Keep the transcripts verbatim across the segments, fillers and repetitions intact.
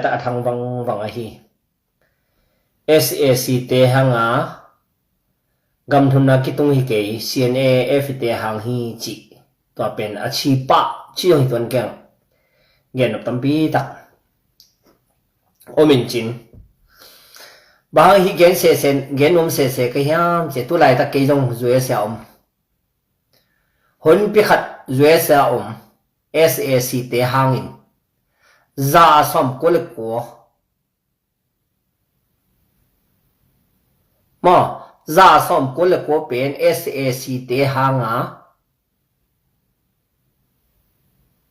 A thang vangvang ahi. S A C te hanga gamthumna kitung hi kei, C N A F te hang hi cih tua pen a chi pah ci hong hi tuan keng. Gen nop tampi tak om in cin. Bang hang hi gen sese, gen nuam sese ka hiam cih leh, tulaitak kei zong U S A om. Hunpi khat U S A om, S A C te hangin za sawm kua le kua. Maw, za sawm kua le kua pen S A C te hanga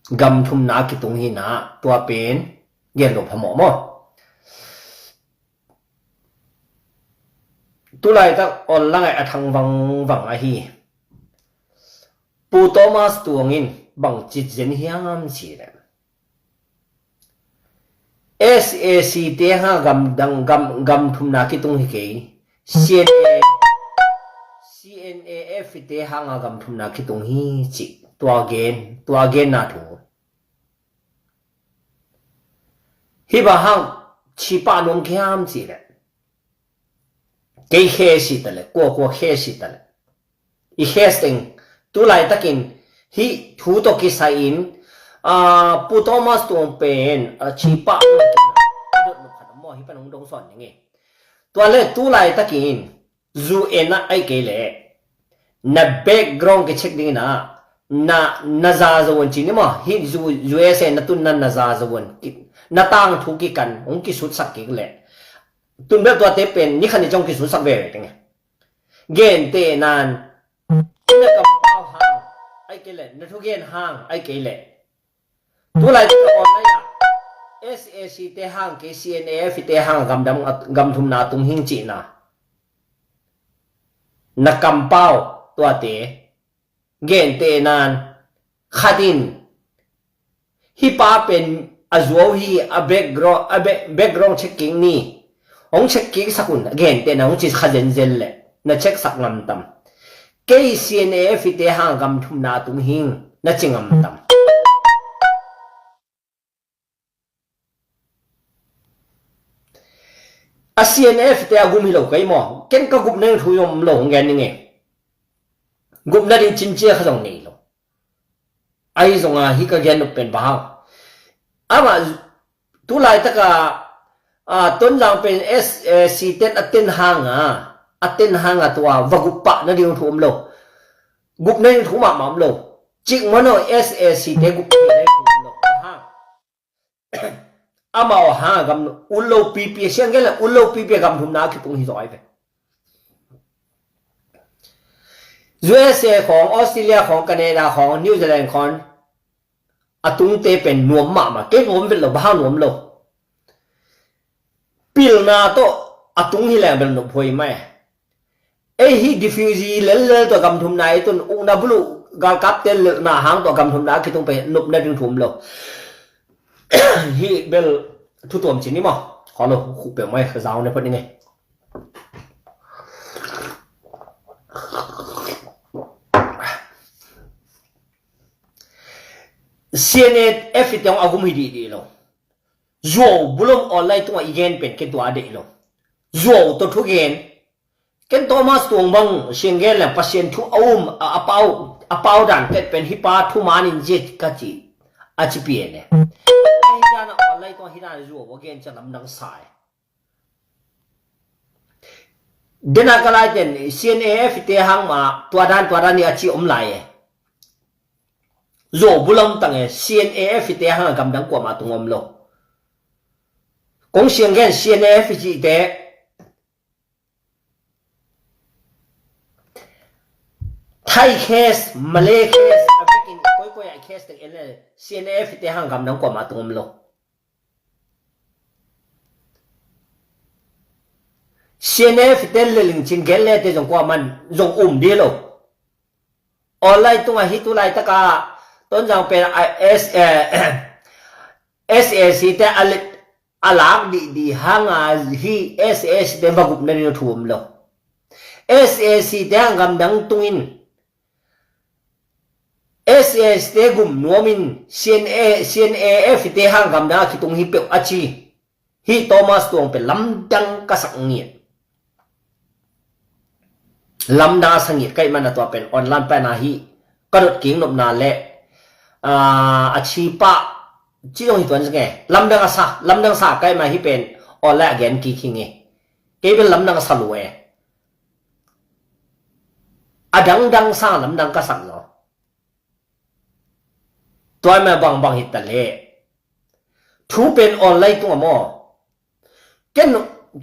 gamthumna kitung hi na, tua pen gen lo phamawh maw. Tulaitak online a thang vangvang ahi. Pu Thomas Tuang in bang ci zen hiam cih leh, S A C te hanga gamdang, gam, gamthumna kitung hi kei, C N A, C N A F te hanga gamthumna kitung hi cih tua gen, tua genna thu. Hih bang hang chi pah nuam ka hiam cih leh, kei khe si ta leh, kua kua khe si ta leh, i khe seng. Tulaitakin hih thu tawh kisai-in, ah, Pu Thomas Tuang pen, ah, chi pah nuam ka hiam, a dot nuam khat maw, hih pan hong dong sawn ning e. Tua leh tulaitakin U N ah ai kei leh na background kicheck dingin ah, na, na za zo un ci ni maw, hih U-, U S A na tun na, na za zo un, ki, na tangthu kikan hong kisutsak kik leh, tun bel tuate pen ni khat ni ciang hong kisutsak veve ding e. Gentehna in, na kampau hang ai kei leh, na thugen hang ai kei leh, tulaitak online ah S A C te hang kei, C N A F te hang gamdang, gamthumna tung hing cihna, na kampau tuate. Gentehna in, khat in hih pa pen a zuau hi, a background, a back-, background check kik ni, hong check kiksak un, gentehna hong ci kha zenzen leh na checksak ngam tam? Kei C N A F te hang gamthumna tung hing na ci ngam tam? A C N A F te a gum hi lo kei maw, ken ka gupna ding thu zong om lo, hong gen ning e. Gupna ding cincia kha zong nei lo. Ahi zongin hih ka gen nop pen bang hang, amah tulaitaka, a, Tonzang pen S A C ten a ten hanga, a ten hanga tua va gup pah nading thu om lo. Gupna ding thu mahmah om lo. Cikmah no S A C te gup theihna ding thu om lo. Bang hang, amau hanga gam ut lo pipi, siang gen leh ut lo pipi a gamthumna a kitung hi zaw ai ve. U S A khawng, Australia khawng, Canada khawng, New Zealand khawng a tungte pen nuam mahmah, kei nuam vet lo, bang hang nuam lo. Pilna tawh a tung hi leng bel nop huai mai. Ei hih refugee lellel tawh gamthumna i tun, ukna buluh galkapte lelhna hang tawh gamthumna a kitung pen nopna ding thu om lo. Hih bel thu tuam ci ni maw. Khawng lo, khuh peuhmah ka zau ne phot ning e. C N A F te hong a gum hi dihdih lo. Zuau bulom online tungah i gen pen ken tua a deih lo. Zuau tawh thugen. Ken Thomas Tuang bang siang gen leng Pasian thu a um, a, a pau, a pau dan ken pen hih pa thuman in zia ka ci, a ci pian e. Hih dan a online tungah hih dan zuau a gen ciang lamdang sa e. Dena ka laiten C N A F te hang mah tua dan tua dan hi a ci om lai e. Zuau bulom tang e, C N A F te hang a gamdang kuamah tung om lo. Kong siang gen C N A F cihte, Thai case, Malay case, a vekin koikoi a case teng en le C N A F te hang gamdang kuamah tung om lo. C N A F te lelh in cin gen le te zong kuaman zong um dih lo. Online tungah hih tulaitaka Tonzang pen a S, eh, S A C te a let a lak dihdih hanga hih S A C te va gupna ding thu om lo. S A C te hang gamdang tungin S A C te gum nuamin C N A, C N A F te hang gamdang a kitung hi peuh a ci. Hih Thomas Tuang pen lamdang ka sak ngiat. Lamdang a sa ngiat ka hih man a tua pen online pan a hih ka dot kik nopna le, ah, a chi pah ci zong hi tuan zing e. Lamdang a sa, lamdang sa ka hih man hih pen online a gen kik hi nge. Kei pen lamdang a sa lua e. A dangdang sa lamdang ka sak zaw. Tua ma bangbang hi ta leh. Thu pen online tungah maw. Ken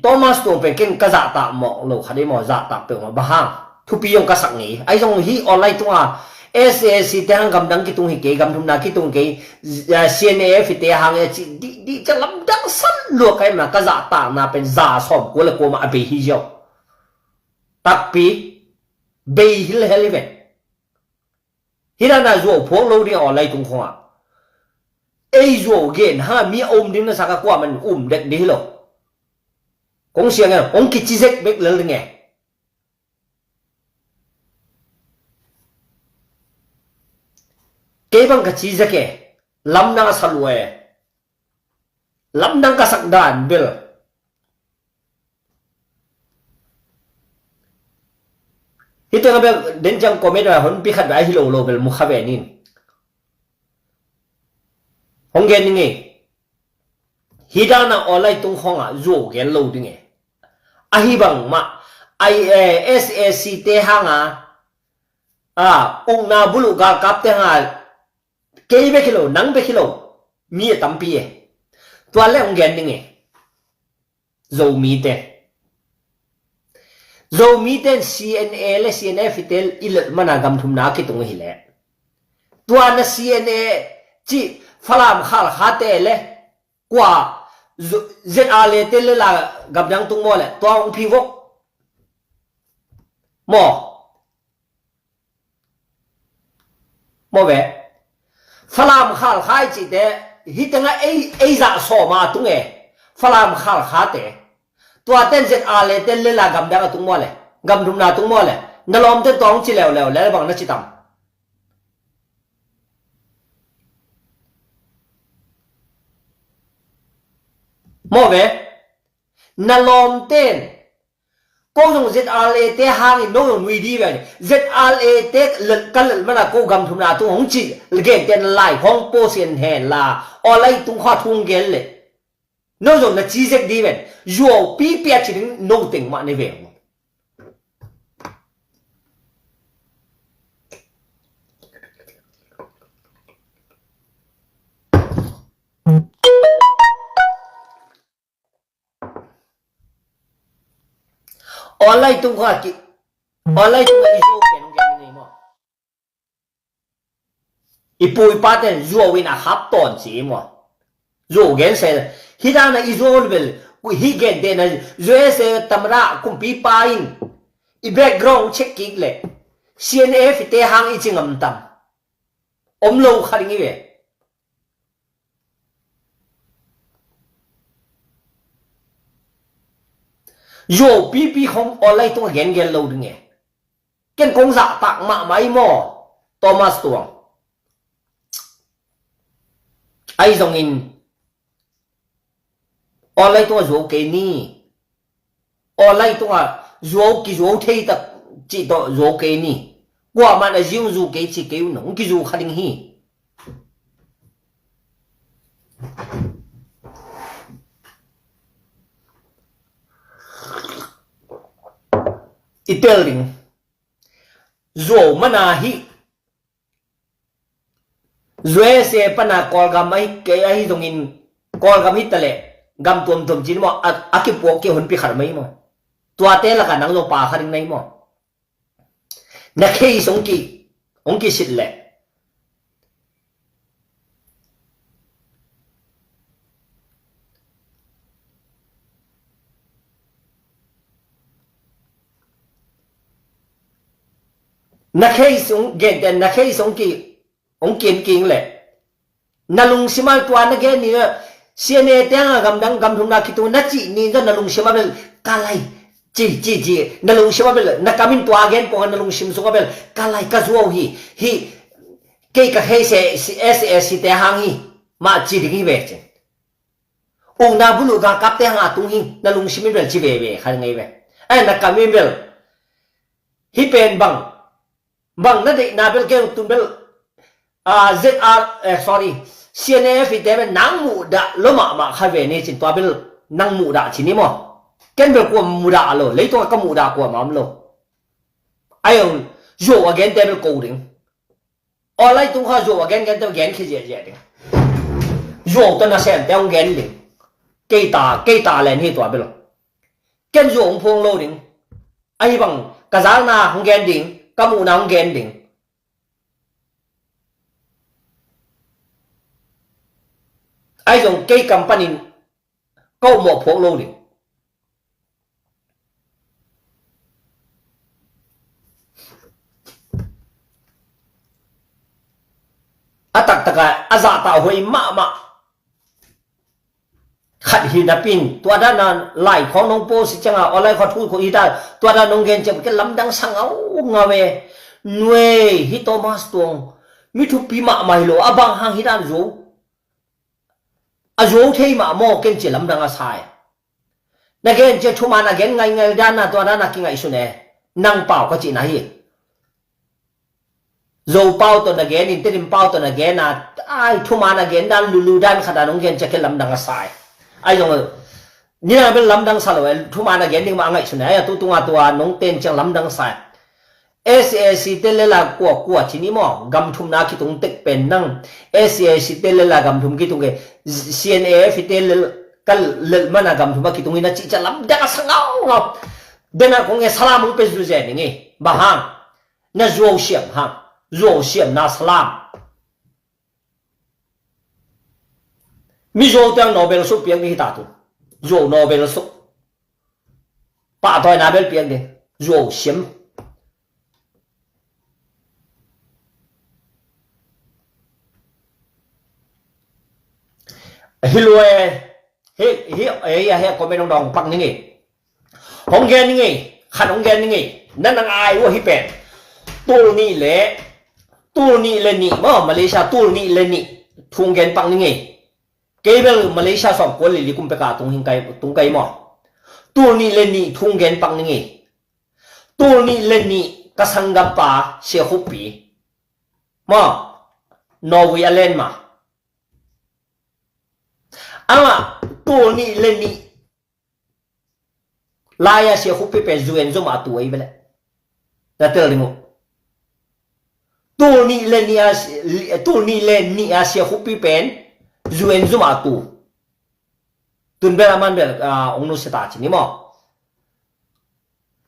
Thomas Tuang pen ken ka zahtak mawk lo kha dei maw, zahtak peuh maw, bang hang. Thupi zong ka sak ngei. Ahi zong hih online tungah S A C te hang gamdang kitung hi kei, gamthumna kitung kei, eh, C N A F te hang e ci, dih, dih, ca lamdang san lua ka hih man a ka zahtakna pen za sawm kua le kua mah a bei hi ziau. Takpi, bei hilhel hi ve. Hih dan a zuau phuak lo ding a online tung khong ah. Ei zuau gen ha mi a um ding na sa ka kua man um dek ding hi lo. Kong siang e, hong kici zek bek lel ding e. Kei bang ka ci zek e, lamdang a sa lua e. Lamdang ka sak dan bel. Hih teng a bel den ciang comment a honpi khat bel a hi lo lo bel mu kha ve nin. Hong gen ning e. Hih dan a online tung khong ah zuau gen lo ding e. Ahi bang mah, ai, eh, S A C te hang a, a, ukna buluh galkap te hang a, kei bek hi lo, nang bek hi lo, mi a tampi e. Tua le hong gen ning e. Zomite. Zomite in C N A le C N F te i lel man a gamthumna a kitung hi leh. Tua na C N A ci Falam Khalkha te le kua Z-, Z R A te le la gamdang tung maw le tua hong phi vok. Maw. Maw ve. Falam Khalkha i cihte, hih tengah ei, ei zah sawm a tung e. Falam Khalkha te. Tua ten Z R A te le la gamdang a tung maw le. Gamthumna tung maw le. Na lawmte tua hong ci leuleu le bang na ci tam. Maw ve. Na lawmte in Ko zong Z R A te hangin no zong nui di ve. Z R A te lel, ka lel mana ko gamthumna tung hong ci gen ten lai hong po sian hen la. Aw lai tung kha thung gen le. No zong na ci zek di ve. Zuau pipi a ci ding no teng mah ne ve. Online tung kha ki, online tung i zuau gen gen ni maw. I pu i pa ten zuau in a khap ton ci maw. Zuau gen se, hi dan a i zuau bel, hi gen te na, zuau se tamra kumpipa in, i background check kik le, C N F te hang i ci ngam tam. Om lo kha ding i ve. Zuau pipi khong online tung a gen gen lo ding e. Ken kong zahtak mahmah i maw, Thomas Tuang. Ahi zongin online tung a zuau kei ni. Online tungah zuau kizuau thei tak cih tawh zuau kei ni. Kuamah na ziung zu kei cih kei uh nong kizu kha ding hi. I tel ding. Zuau mana hi. U S A pana Kawlgam ahi kei ahi zongin Kawlgam hi taleh gam tuamtuam cin maw a, a kipuak kei hunpi khat mai maw. Tuate lakah nang zong pa kha ding nai maw. Na case hong ki, hong kisit leh. Na case hong gente, na case hong ki, hong kin king leh. Na lungsim a tua na gen ni na, C N A te hang a gamdang gamthumna kitung na cih ni zong na lungsim a bel ka lai. Ci, ci, ci, na lungsim a bel, na kam in tua gen pong a na lungsim sung a bel ka lai ka zuau hi, hi, kei ka hei se, S A C te hang hi, mah ci ding hi ve cin. Ukna buluh galkapte hang a tung hi, na lungsim in bel ci veve kha ngei ve. Ai, na kam in bel hih pen bang, bang na deihna bel kei tun bel, ah, Z R, eh, sorry, C N A F te bel nang muhdah lo mahmah kha ve ni cin, tua bel nang muhdah ci ni maw? Ken bel kua muhdah lo, leitungah ka muhdah kua mah om lo. Ai, zuau a gente bel ko ding. Online tung kha zuau a gen gen te gen khi ziahziah ding. Zuau tawh nasemte hong gen ding. Kei ta, kei ta len hi tua bel. Ken zuau hong phuang lo ding. Ahi bang ka zakna hong gen ding, ka muhna hong gen ding. Ahi zong kei kam panin ka upmawh phuak lo ding. A taktak a, a zahtak huai mahmah khat hi napi in, tua dan a lai khawng nong post ciangin, online khawng thu khawng hi dan, tua dan nong gen ciang, kei lamdang sa ngaungau e. Nuai, hih Thomas Tuang, mi thupi mahmah hi lo, a bang hang hih dan zuau. A zuau thei mah maw, ken ci lamdang a sa e. Na gen ciang thuman a gen ngaingai dan a, tua dan a kingaihsun e. Nang pau ka cihna hi. Zo pau tawh na gen in, Tedim pau tawh na gen a, ai, thuman a gen dan lulu dan khat a nong gen ciang ken lamdang a sa e. Ai zong, ni na bel lamdang sa lo e, thuman a gen ding mah a ngaihsun e. Ai, a tu tunga tua nong ten ciang lamdang sa e. S A C te le la kua kua ci ni maw, gam thumna kitung tek pen nang. S A C te le la gam thum kitung ke, C N A F te le ka lelh man a gam thum a kitung hi na cih ciang lamdang a sa ngaungau. Den a kong e salam hong pe zuzen ning e. Bang hang? Na zuau siam hang. Zuau siamna salam. Mi zuau teng Nobel suk piak ni hi ta tu. Zuau Nobel suk. Pahtawina bel piak ding. Zuau siam. Hi lua e. Hi, hi, hi, hi, comment hong dawng pak ning e. Hong gen ning e. Khat hong gen ning e. Na nang ai uh hi pen. Tul nih le, tul nih le nih maw, Malaysia tul nih le nih. Thu hong gen pak ning e. Kei bel Malaysia sawmkua le li kum pek a tung hing kai, tung kai maw. Tul nih le nih thu hong gen pak ning e. Tul nih le nih ka sanggampa Sia Khup Pi. Maw, Norway a len mah. Amah tul nih le nih lai-a Sia Khup Pi pen U N zum a tu ahi ve leh. Na tel ding uh. Tul nih le nih a, tul nih le nih a Sia Khup Pi pen U N zum a tu. Tun bel a man bel, ah, ong nusia ta ci ni maw.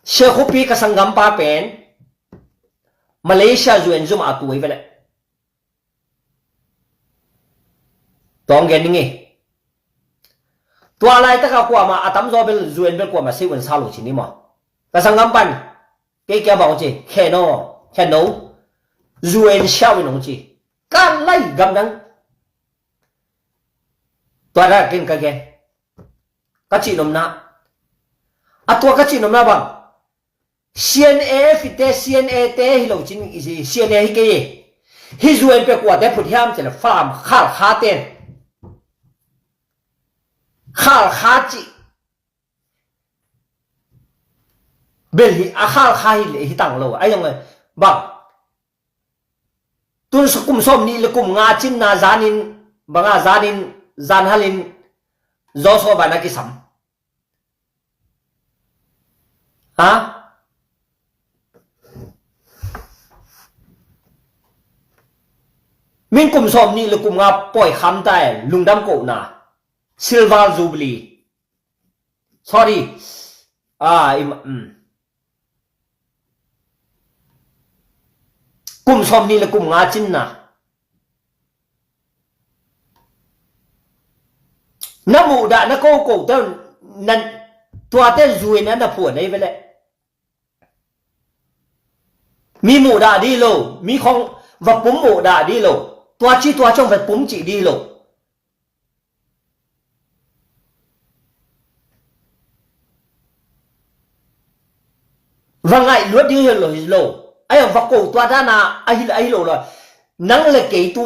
Sia Khup Pi ka sanggampa pen Malaysia U N zum a tu ahi ve leh. Tua hong gen ning e. Tua laitak a kuamah a tamzaw bel U N bel kuamah sei un sa lo ci ni maw. Ka sanggam pan. Kei kia bang ci. Khe no. Khe no. U N siau in hong ci. Ka lai gamdang. Tua da ken ka gen. Ka cih nomna. A tua ka cih nomna bang. C N A F te, C N A te hi lo cin, C N A hi kei e. Hi U N pia kuate phut hiam cih leh Falam Khalkha te. Khalkha cih. Bel hi, a Khalkha hi leh hi tang lo. Ai zong bang. Tun sa kum sawm nih le kum nga cinna zanin, banga zanin, zan halin, Joshua van a kisam. Ha? Min kum sawm nih le kum nga pawi kham ta e, lungdam kohna. Silver Jubilee. Sorry. Ah, im, mm. Kum sawm nih le kum nga cinna. Na muhdah na koko te, na tuate zuina na phuan ei ve leh. Mi muhdah dih lo, mi khong va pum muhdah dih lo. Tua ci tua ciang va pum cih dih lo. Va ngaih luat ding hi lo, hi lo. Ai va ko tua dana, ahi, ahi lo lo. Nang le kei tu,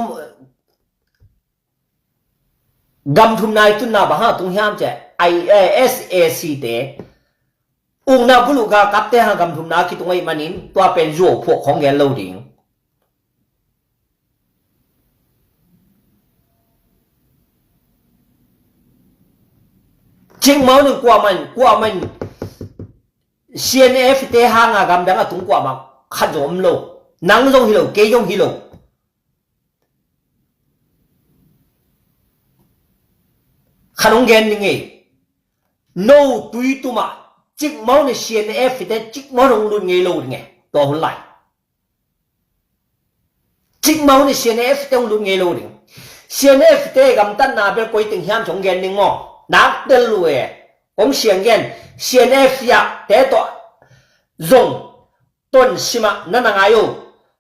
Gam thumna i tunna bang hang a tung hiam cih leh, I, eh, S A C te ukna buluh galkapte hang gam thumna kitung ahih manin tua pen zuau phuak khong gen lo ding. Cikmah un kuamah in, kuamah in C N F te hang a gamdang a tung kuamah khat zong om lo. Nang zong hi lo, kei zong hi lo. Khat hong gen ning ei. No Tuitum ah cikmah un C N F te cikmah un hong lut ngei lo ding e, tua hun lai. Cikmah un C N F te hong lut ngei lo ding. C N F te gamtatna bel koi teng hiam cih hong gen ning maw. Nak tel lua e. Kong siang gen. C N F ah te tawh zong Tonsim ah na na ngai uh.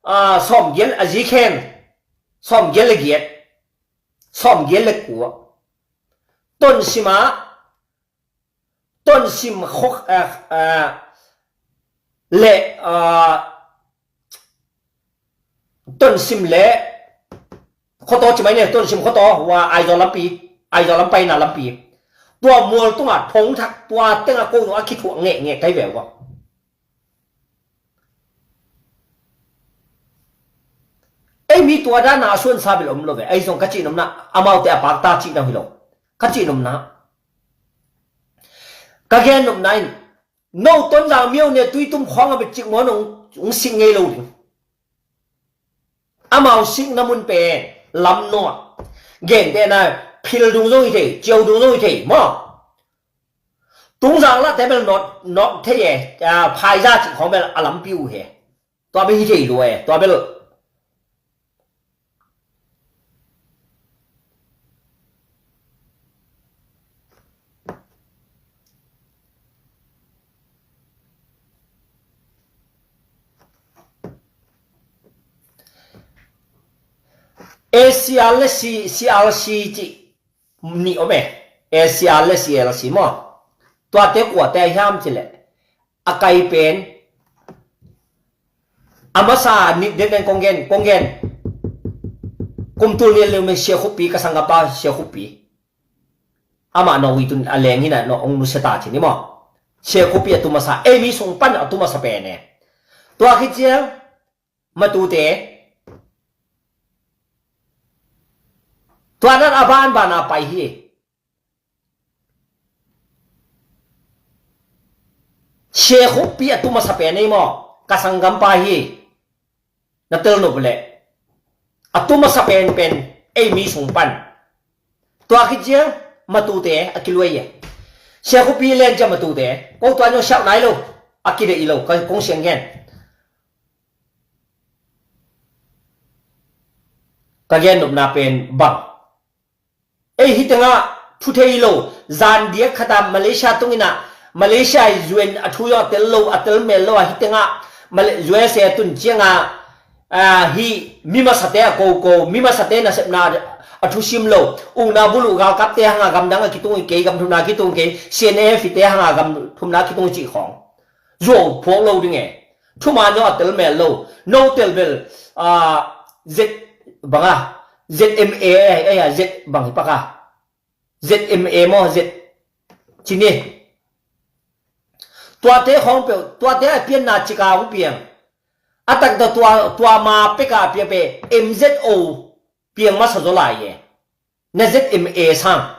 Ah, sawmgiat a zi khen. Sawmgiat le giat. Sawmgiat le kua. Tonsim ah, Tonsim khok, ah, ah, le, ah, Tonsim le Khuataw ci mai ne, Tonsim Khuataw, hua Aizawl lampi, Aizawl lam paina lampi. Tua mual tungah thong thak, tua tengah ko zong a kithuah ngehngeh kai ve uh a. Ei mi tua dana a suansa bel om lo ve, ei zong ka cih nopna, amaute a pakta cih dang hi lo. Ka cih nopna. Ka gen nopna in, no Tonzang myo ne Tuitum khawng a bel cikmah un hong, hong sik ngei lo ding. Amau sikna mun pen lam nawt. Gentehna phil dung zong hi thei, ciau dung zong hi thei maw. Tungzang lahte bel nawt, nawt thei e, ah, Phaizah cih khawng bel a lampi uh hi. Tua bel hi thei lua e, tua bel. A C R le C, C R C cih nih om e. A C R le C R C maw. Tuate kuate hiam cih leh a kai pen a masa nih denden kong gen, kong gen. Kum tul nih a liu me Sia Khup Pi, ka sanggampa Sia Khup Pi. Amah Norway tun a leng hi na, no hong nusia ta ci ni maw. Sia Khup Pi a tu masa, ei mi sung pan a tu masa pen e. Tua khit ciang Matute. Tua nan a banban a pai hi. Sia Khup Pi a tu masa pen ei maw, ka sanggampa hi. Na tel nop leh a tu masa penpen ei mi sung pan. Tua khit ciang Matute a kiluai e. Sia Khup Pi len ciang Matute ko tua nyo siak nai lo. A kideih lo, ka kong siang gen. Ka gen nopna pen bang. Ei hih tengah thu thei lo, zan diak khat ah Malaysia tung in ah, Malaysia i U N a thu zong a tel lo, a tel mel lo ah, hih tengah Malay-, U S A tun ciangah, ah, hih mi masate a koko, mi masate nasepna a thusim lo, ukna buluh galkapte hangah gamdang a kitung hi kei, gam thumna kitung kei, C N F te hangah gam thumna kitung hi cih khawng. Zuau phuak lo ding e. Thuman zong a tel mel lo. No tel bel, ah, Z bang a. Z M A, eh, eh, Z bang hi pak a. Z M A maw, Z ci ni. Tuate khawng peuh, tuate a pianna cika hong piang. A taktak tua, tua ma peka a piang pe, M Z O piang masa zaw lai e. Na Z M A sang.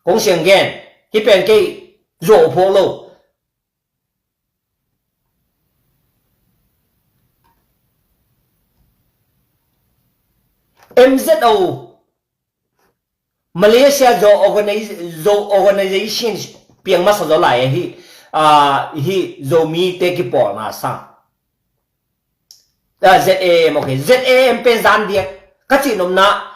Kong siang gen. Hih pen kei zuau phuak lo. M Z O, Malaysia Zo Organiz-, Zo Organizations piang masa zaw lai ahi, ah, hi Zomite kipawlna sang. Ah, Z A M, okay. Z A M pen zan diak. Ka cih nopna,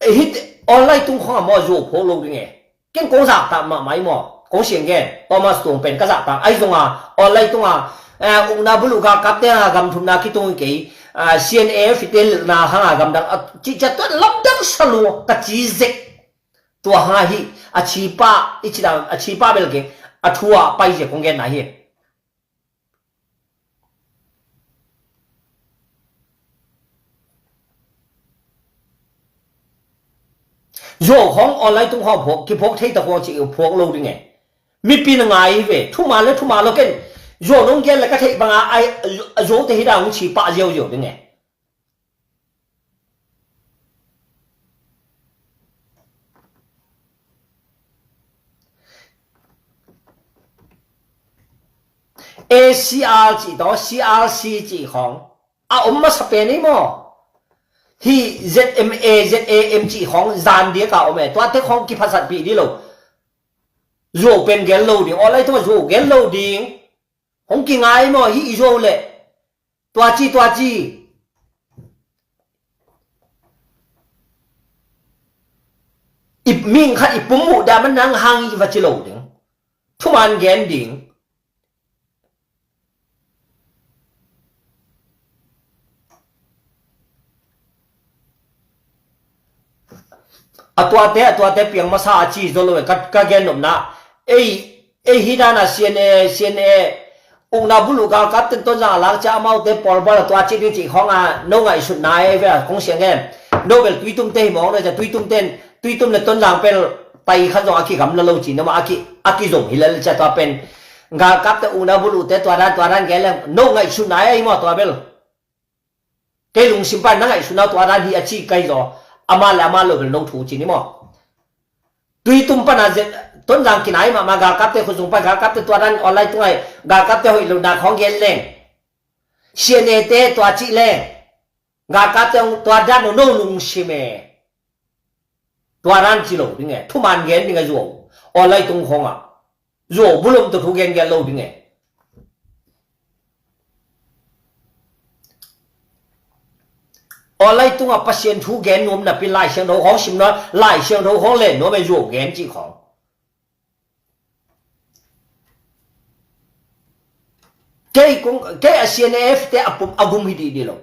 hih online tung khong a maw zuau phuak lo ding e. Ken kong zahtak mahmah i maw. Kong siang gen. Thomas Tuang pen ka zahtak. Ahi zonga online tunga, eh, ukna buluh galkapte a gam thumna kitung hi kei. Ah, C N F te lilhna hanga gamdang. Ah, cih ciat tua lamdang sa lua ka ci zek. Tua hanga hi a cipa, i ci dan, a cipa bel keng. A thu a pai zia kong genna hi. Zuau khawng online tung khawng phuak, kiphuak thei tak khawng ci phuak lo ding e. Mipi na ngai hi ve, thuman le thuman lo ken. Zuau nong gen le ka theih banga ai, a zuau te hi dang hong ci pah ziauziau ding e. A C R cih tawh C R C cih khawng a om masa pen ei maw? Hih Z M A, Z A M cih khawng zan diak a om e. Tuate khawng kiphatsatpih dih lo. Zuau pen gen lo ding, online tungah zuau gen lo ding. Hong kingai maw, hih i zuau leh tua ci, tua ci. I ming khat i pum uh dah man nang hang i va ci lo ding. Thuman gen ding. A tuate, a tuate piang masa a ci zaw lo e, ka, ka gen nopna. Ei, ei hi dana C N A, C N A, ukna buluh galkap ten Tonzang a lak cia amaute pawlbal a tua ci ding cih khawng a, no ngaihsutna e ve a kong siang e. No bel Tuitum te hi mawng na cia Tuitum ten, Tuitum le Tonzang pel pai khat zong a kigamla lo ci, no ma a ki, a kizong hi lel cia tua pen. Galkap te ukna buluh te tua dan, tua dan gen le, no ngaihsutna e hi maw tua bel. Kei lungsim pan na ngaihsutna tua dan hi a ci kai zaw. Ama le ama lo bel no thu ci ni maw? Tuitum pana Tonzang kinai mahmah galkapte khutzung pan galkapte tua dan online tungai galkapte hoih lo na khawng gen leng. C N A te tua cih leng. Galkapte tua dan no lungsim e. Tua dan ci lo ding e, thuman gen ding a zuau. Online tung khawngah. Zuau bulom tawh thu gen gen lo ding e. Online tungah Pasian thu gen nuam napi Lai Siangtho khawng sim nuam, Lai Siangtho khawng len nuam e zuau gen cih khawng. Kei kong, kei a C N A F te a pum a gum hi dih dih lo.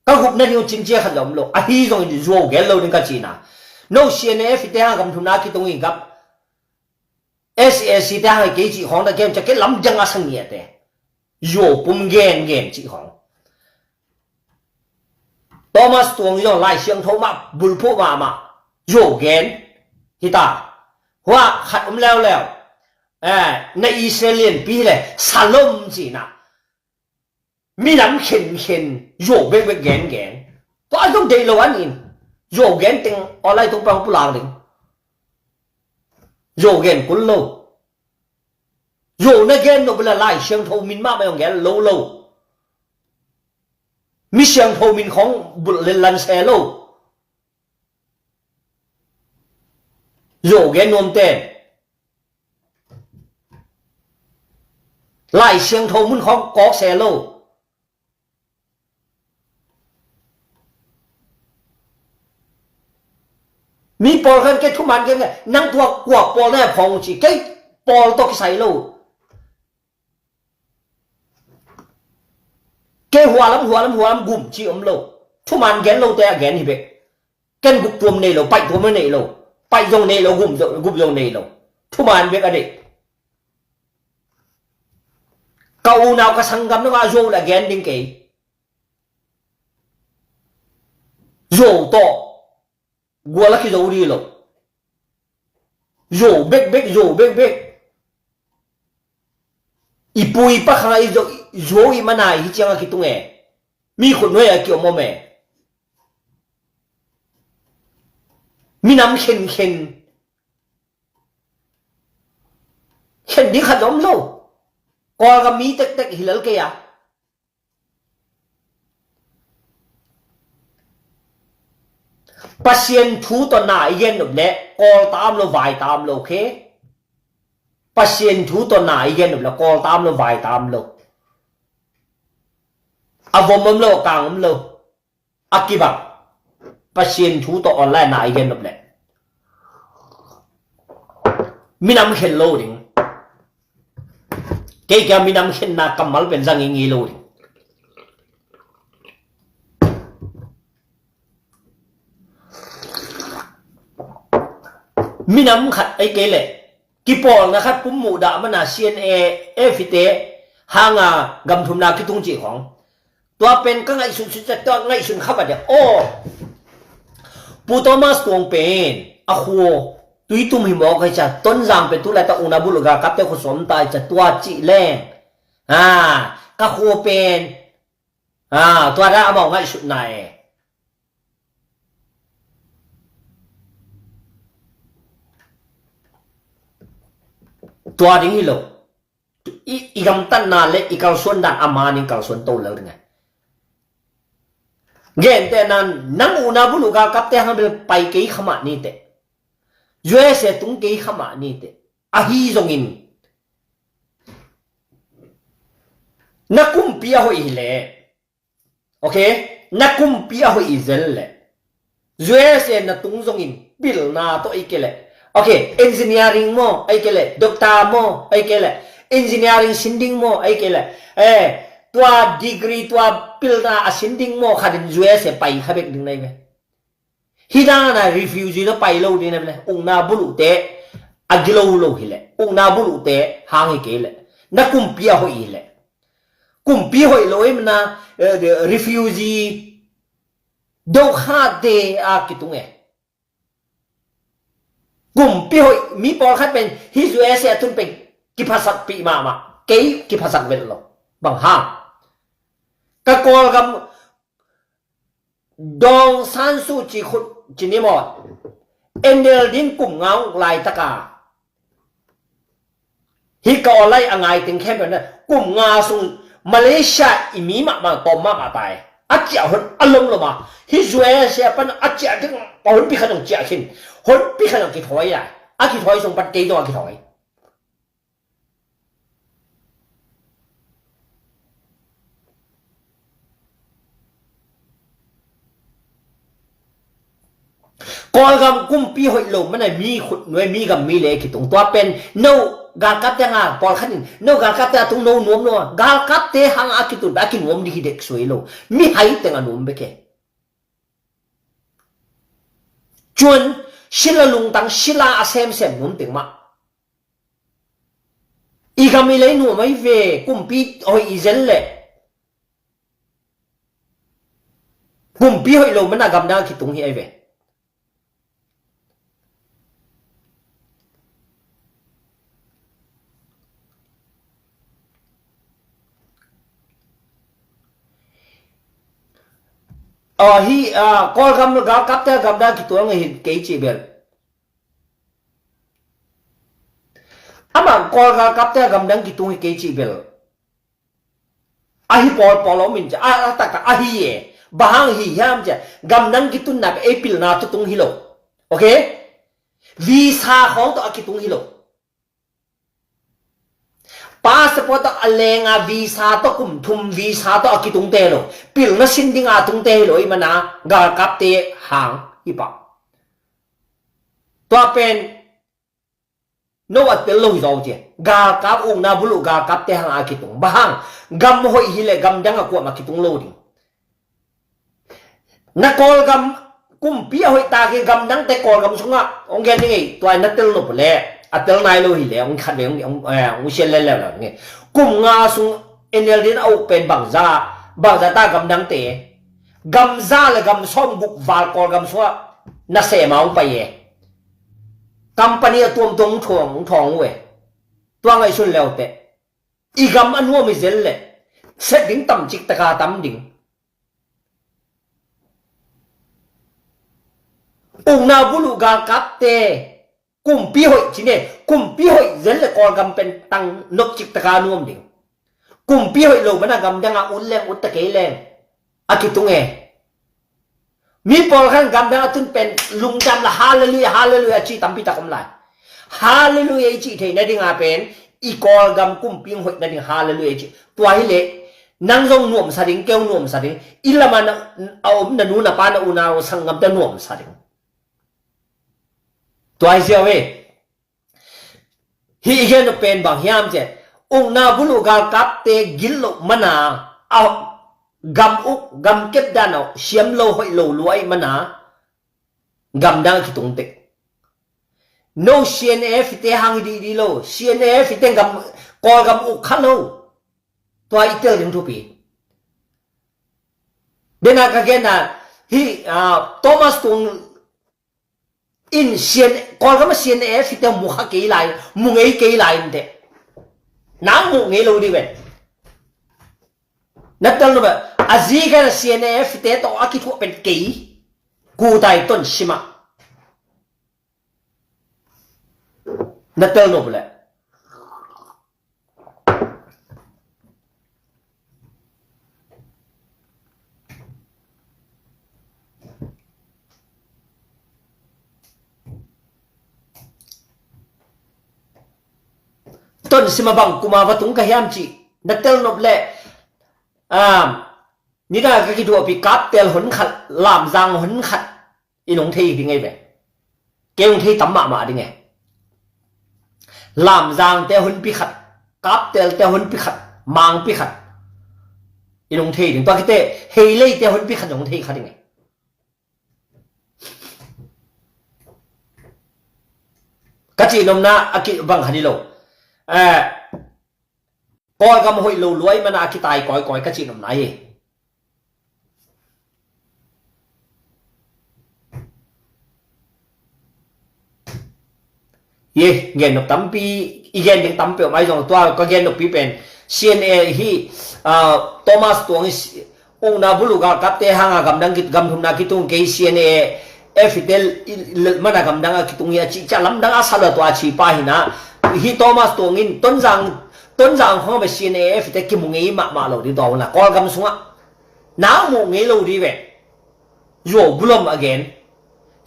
Ka gupna ding uh cincia khat zong om lo. Ahi zongin zuau gen lo ding ka cina. No C N A F te hang gam thumna kitung in gam S A C te hang kei cih khawng na gen cia kei lamdang a sang ngiate. Zuau pum gen gen cih khawng. Thomas Tuang zong Lai Siangtho mah bulphuh mahmah. Zuau gen. Hita. Hua khat om leuleu. Eh, na Israel lianpi le Salom cina. Minam khenkhen zuau bekbek gengen. Tua zong deih lo an in. Zuau gen teng online tung pang pulang ding. Zuau gen kul lo. Zuau na gen lo bula Lai Siangtho min mah mai ong gen lo lo. Mi siangtho min khawng bulh le lan se lo. Zuau gen nuam ten. Lai Siangtho mun khawng kawk se lo. Mi pawl khan kei thuman kei nang tua kua pawl na phawng ci kei pawl tawh kisai lo. Kei hualam hualam hualam gum ci om lo. Thuman gen lo te a gen hi bek. Ken gup tuam nei lo, paih tuam nei lo. Paih zong nei lo, gum zong, gup zong nei lo. Thuman bek a deih. Ka unau ka sanggam nangah zuau le gen ding kei. Zuau tawh gual a kizo dih lo. Zuau bekbek, zuau bekbek. I pu i pa khang a i zuau i mana hi ciang a kitung e. Mi khut nuai a kiom om e. Minam khenkhen. Khen ding khat om lo. Kawlgam mi tektek hi lel kei a. Pasian thu tawh na i gen nop le kawl ta om lo, vai ta om lo khe. Pasian thu tawh na i gen nop le kawl ta om lo, vai ta om lo. A vom om lo, a kang om lo. A kibang. Pasian thu tawh online na i gen nop le minam khen lo ding. Kei kia minam khenna kammal pen zang i ngei lo ding. Minam khat ei kei leh kipawlna khat pum muhdah mana C N A F te hanga gamthumna kitung cih khawng. Tua pen ka ngaihsun sut zat tua ngaihsun kha va dek aw. Pu Thomas Kuang pen a khua Tuitum hi mawk hi cia, Tonzang pen tulai ta ukna buluh galkapte khua sawm ta hi cia, tua cih leng, a, ka khua pen, a, tua dah amau ngaihsutna e. Tua ding hi lo. I, i gamtatna le i kalsuan dan a man in kalsuan to lel ding a. Gentehna, nang ukna buluh galkapte hang bel pai kei kha mah ni teh. U S A tung kei kha mah ni teh. Ahi zongin na kumpi a hoih hi leh, okay? Na kumpi a hoih hi zel leh, U S A na tung zongin pilna tawh ei kei leh, okay, engineering maw, ei kei leh, doctor maw, ei kei leh, engineering sin ding maw, ei kei leh, eh, tua degree, tua pilna a sin ding maw, khat in U S A pai kha bek ding na hi ve. Hih dan a refugee tawh pai lo ding na hi ve. Ukna buluhte a gilo lo hi leh, ukna buluhte hang hi kei leh, na kumpi a hoih hi leh. Kumpi hoih lo i mana, eh, refugee, dokhate a kitung e. Kumpi hoih mi pawlkhat pen hih U S A a tun pen kiphasakpih mahmah. Kei kiphasakpih lo. Bang hang? Ka Kawlgam Daw Aung San Suu Kyi khut ci ni maw? N L D in kum nga uk laitaka, hih ka awlai a ngai teng khempeuh na, kum nga sung Malaysia i mi mahmah tawm mahmah tai. A ciah hun a lomlom a, hih U S A pan a ciah ding a hun pi khat zong ciah khin, hun pi khat zong kithawi lai. A kithawi sung pan kei zong a kithawi. Kawlgam kumpi hoih lo mana mi khut nuai, mi gam mi le kitung. Tua pen no galkapte hanga pawlkhat in no galkapte a tung no nuam lo a, galkapte hanga a kitun a kinuam ding hi dek suai lo. Mihai teng a nuam bek e. Cuan sila lungtang sila a semsem nuam teng mah. I gam i lei nuam ai ve, kumpi hoih i zel leh. Kumpi hoih lo mana gamdang a kitung hi ai ve. Aw, hi, ah, Kawlgam galkapte a gamdang a kituang hi kei ci bel. Amah Kawlgam galkapte a gamdang kitung hi kei cih bel. Ahi pawlpawl a om in cia, a, a taktak ahi e. Bang hang hi hiam cia, gamdang kitunna pen ei pilna tawh tung hi lo. Okay? Visa khawng tawh a kitung hi lo. Passport tawh a lenga visa tawh kum thum visa tawh a kitungte hi lo. Pilna sin dinga tungte hi lo, i mana galkapte hang hi pah. Tua pen no a tel lo hi zaw cia. Galkap ukna buluh galkapte hang a kitung. Bang hang, gam hoih hileh gamdang a kuamah kitung lo ding. Na Kawlgam kumpi a hoih tak hi gamdangte Kawlgam sungah hong gen ding ei, tua na tel nop leh a tel nai lo hileh hong khat ve hong, hong, eh, hong sian lel lel nge. Kum nga sung N L D in a uk pen bangza, bangza ta gamdangte. Gam za le gam sawm guk val Kawlgam sungah nasem a hong pai e. Company a tuamtuam hong thawng, hong thawng uh e. Tua ngaihsun le uh teh. I gam a nuam hi zel leh set ding tam cik taka tam ding. Ukna buluh galkapte kumpi hoih ci ne, kumpi hoih zel le Kawlgam pen tang nop cik taka nuam ding. Kumpi hoih lo mana gamdang a ut leng ut ta kei leng a kitung e. Mi pawlkhat gamdang a tun pen lungdam la hallelujah, hallelujah ci tampi tak om lai. Hallelujah i cih theihna dinga pen i Kawlgam kumpi hoihna ding hallelujah i cih. Tua hileh nang zong nuamsa ding, keu nuamsa ding, i lamah na, a om na nu na pa na u na u sanggamte nuamsa ding. Tua hi ziau e. Hih i gen uh pen bang hiam cia, ukna buluh galkapte gil loh mana, a gam uk, gam kep dan uh siam lo hoih lo lua i mana, gamdang a kitung tek. No C N F te hang hi dih dih lo, C N F te gam, Kawlgam uk kha lo. Tua i tel ding thupi. Dena ka genna hi, ah, Thomas Kung in C N, Kawlgam a C N A F te mu kha kei lai, mu ngei kei lai in teh. Nang mu ngei lo dih ven. Na tel nop a, a zi khen a C N A F te tawh a kithuah pen kei. Kutai Ton Sim ah. Na tel nop leh. Ton Sim a bang kuma va tung ka hiam cih na tel nop leh, um, nidang a ka kithuahpih Kaptel hun khat, Lamzang hun khat, i nong thei ding ei ve. Kei hong thei tam mahmah ding e. Lamzang te hun pi khat, Kaptel te hun pi khat, Mang pi khat, i nong thei ding. Tua khit teh Heilei te hun pi khat i nong thei kha ding e. Ka cih nopna a kibang kha dih lo. Eh, Kawlgam hoih lo luai mana a kitai kawikawi ka cih nopna hi. Ye, gen nop tampi, i gen ding tampi om ai zong tua ka gen noppi pen C N A hi, ah, Thomas Tuang hi, ukna buluh galkapte hanga gamdang kit, gamthumna kitung kei C N A F te mana gamdang a kitung hi a cih ciah lamdang a sa lo tua a ci pa hi na. Hi Thomas Tuang in Tonzang, Tonzang khong a C N A F te kimu ngei mahmah lo ding tua hun la Kawlgam sungah. Nang mu ngei lo dih ve. Zuau bulom a gen.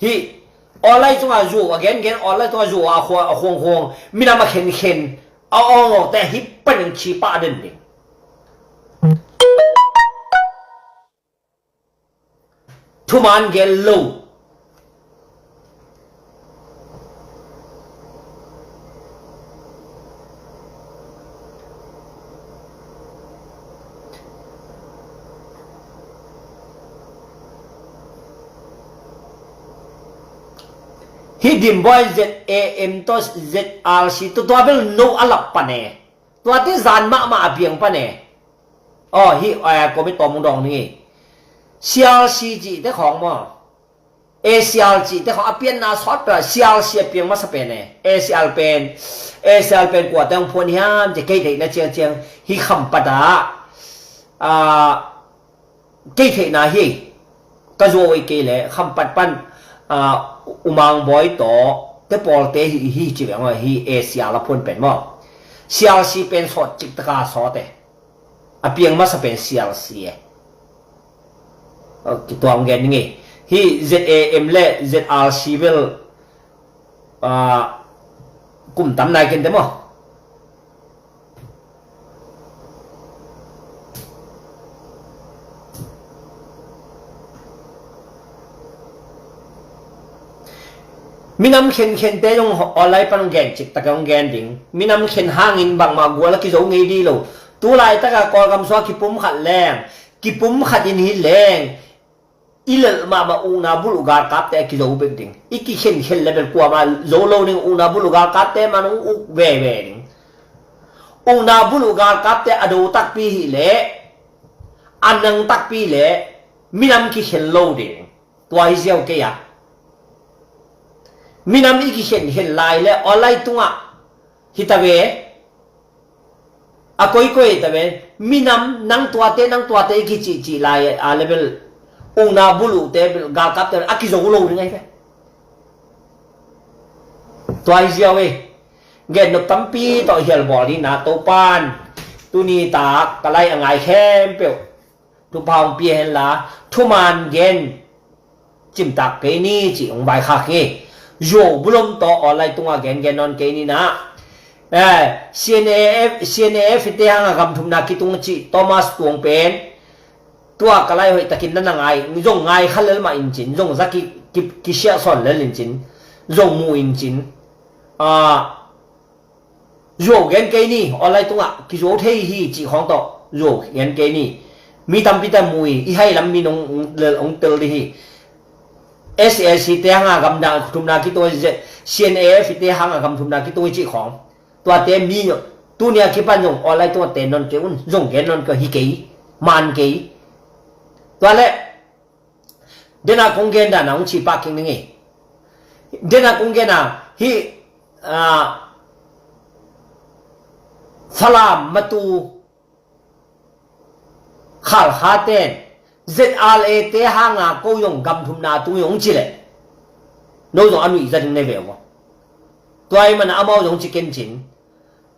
Hi, online tungah zuau a gen gen, online tungah zuau a khuang khuang, minam a khen khen, a awng awng te hi panin ci pah den ding. Thuman gen lo. Hi Dimboi Z A M tawh Z R C tawh tua bel no a lap pan e. Tuate zan mahmah a piang pan e. Aw, hi, eh, komi tawm hong dawng ning e. C R C cihte khawng maw? A C R cihte khawng a pianna sawt pah C R C a piang masa pen e. A C R pen, A C R pen kuate hong phuan hiam ci kei theihna ciangciang hi Khampat ah, ah, kei theihna hi. Ka zuau ei kei leh Khampat pan, ah, U Mang Bawi tawh te pawlte hi, hi ci veng aw hi A C R a phuan pen maw? C R C pen sawt cik taka sawt e. A piang masa pen C R C e. Kituang gen ning e. Hi Z A M le Z R C bel, ah, kum tam nai ken te maw? Minam khenkhen te zong online pan hong gen cik tak hong gen ding. Minam khen hangin bangmah gual a kizo ngei dih lo. Tu laitak a Kawlgam sung a kipum khat leng, kipum khat in hi leng, i lelh mahmah ukna buluh galkapte a kizo bek ding. I kikhenkhen le bel kuamah zo lo ding, ukna buluh galkapte man hong uk veve ding. Ukna buluh galkapte a do takpi hi leh, a nang takpi leh, minam kikhen lo ding. Tua hi ziau kei a. Minam i kikhenkhen lai le online tungah hi ta ve. A koikoi hi ta ve. Minam nang tuate, nang tuate i kicihcih lai a le bel ukna buluhte bel galkapte a kizo lo ding ahi ve. Tua hi ziau e. Gen nop tampi tawh hial bawl ni na Topan. Tuni tak ka lai a ngai khempeuh thupha hong pia hen la, thuman gen cimtak kei ni cih hong vaikhak hi. Zuau bulom tawh online tungah gen gen nawn kei ni na. Eh, C N A F, C N A F te hanga gamthumna kitung cih Thomas Tuang pen. Tua ka lai hoih takin na na ngai, zong ngai kha lel mah in cin, zong za ki, ki, kisiah sawn lel in cin, zong mu in cin. Ah, zuau gen kei ni, online tungah kizuau thei hi cih khawng tawh zuau gen kei ni. Mi tampi ta mu hi, i hai lam mi nong, nong tel dih hi. S A C te hanga gamthumna kitung hi, C N A F te hanga gamthumna kitung hi cih khawng. Tuate mi, tuni a kipan zong online tungah ten nawn kei un, zong gen nawn kei hi kei, man kei. Tua leh, dena kong gen dan a hong ci pak kik ning e. Dena kong gena hi, ah, Falam matu Khalkha ten Z R A te hanga ko zong gamthumna tung zong ci leh no zong a nuih za ding nei ve uh. Tua ahih manin amau zong ci ken cin,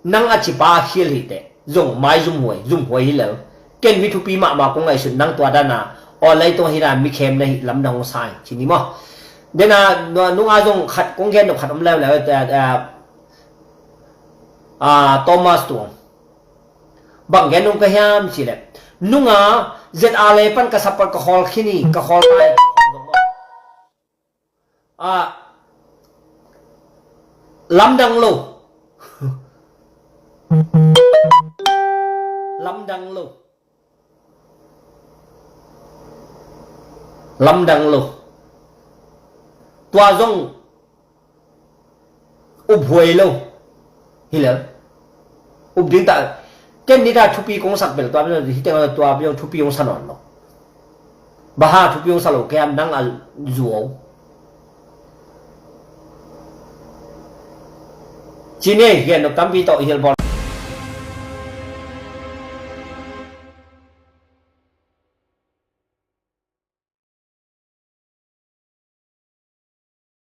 nang a cipa khial hi teh zong mai zumhuai zumhuai hi lel. Ken mi thupi mahmah kong ngaihsut nang tua dana online tawh hi na mi khem na hi lamdang hong sa hi ci ni maw. Dena nunga zong khat kong gen nop khat om leuleu, eh, eh, ah, Thomas Tuang. Bang gen nung ka hiam cih leh, nunga Z R A pan ka support ka khawl khin hi, ka khawl ta hi. Ah, lamdang lo. Lamdang lo. Lamdang lo. Tua zong uphuai lo. Hi lel. Up ding ta. Ken nita thupi kong sak bel tua bel hi teng tua bel thupi kong sa nawn lo. Baha thupi kong sa lo kem nang a zuau. Ci ni gen nop tampi tawh hilbawl.